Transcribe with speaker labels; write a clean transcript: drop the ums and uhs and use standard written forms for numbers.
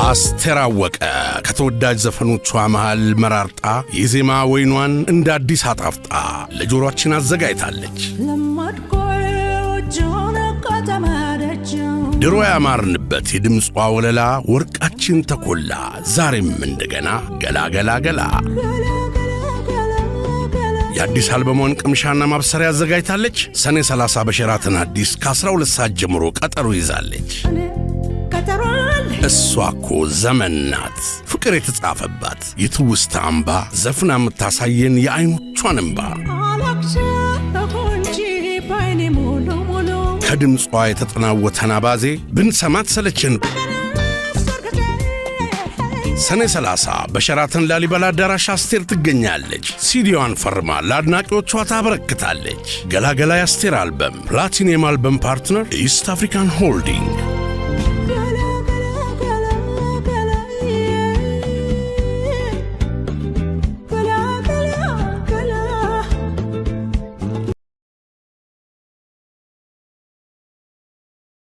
Speaker 1: አስቴር አወቀ ከተወዳጅ ዘፈኖቿ መሃል መራርጣ የዜማ ወይኗን እንደ አዲስ አጣፍጣ ለጆሮአችን አዘጋጅታለች። ድሮ ያማርንበት የድምጿ ወለላ ወርቃችን ተኮላ፣ ዛሬም እንደገና ገላ ገላ ገላ የአዲስ አልበሟን ቅምሻና ማብሰሪያ አዘጋጅታለች። ሰኔ 30 በሸራተን አዲስ ከ12 ሰዓት ጀምሮ ቀጠሮ ይዛለች። እሷ እኮ ዘመን ናት፣ ፍቅር የተጻፈባት የትውስታ አምባ፣ ዘፍና የምታሳየን የዐይኖቿን እምባ። ከድምጿ የተጠናወተን አባዜ ብንሰማት ሰለችን። ሰኔ 30 በሸራተን ላሊበላ አዳራሽ አስቴር ትገኛለች። ሲዲዋን ፈርማ ለአድናቂዎቿ ታበረክታለች። ገላገላ የአስቴር አልበም platinum album partner East African Holding።